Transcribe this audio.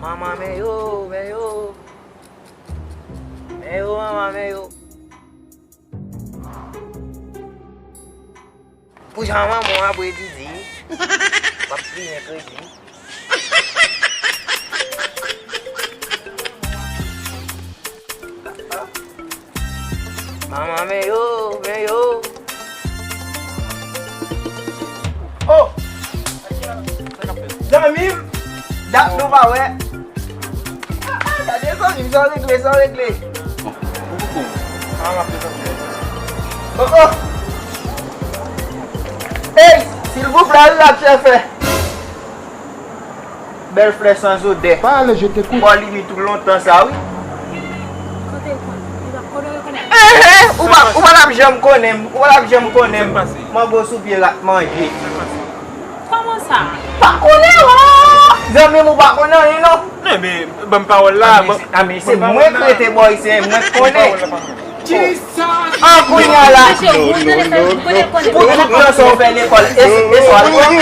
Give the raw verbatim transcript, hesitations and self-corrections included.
Manman, men yo, men yo. Men yo, manman, men yo. Pou jan manman w ap redi di, w ap plimen kredi. Manman, men yo, men yo. Oh! Zanmi m, dat nou pa wè. Ah, ah, gade zanmi m, sa w regle, sa w regle. Oh, oh. Ey, silvouplè, wi, la chèfè. Bèl flè san zodè. Parle, je t'écoute. Bò limit ou lontan sa, wi. Kote l konn? Li pa konnen, konnen. Eh, eh, ou pa, ou pa t ap janm konnen m, ou pa t ap janm konnen m. Mango sou pye rat manje. Kòman sa? Pa konnen, oh! Zanmi m, ou pa konnen anyen, non. Non, men, ban m pawòl la. Ah, men se mwen k rete bò isi, se mwen k konnen. An kounye a la, pou tout tan sa w fè lekòl, e, e sa w al pran?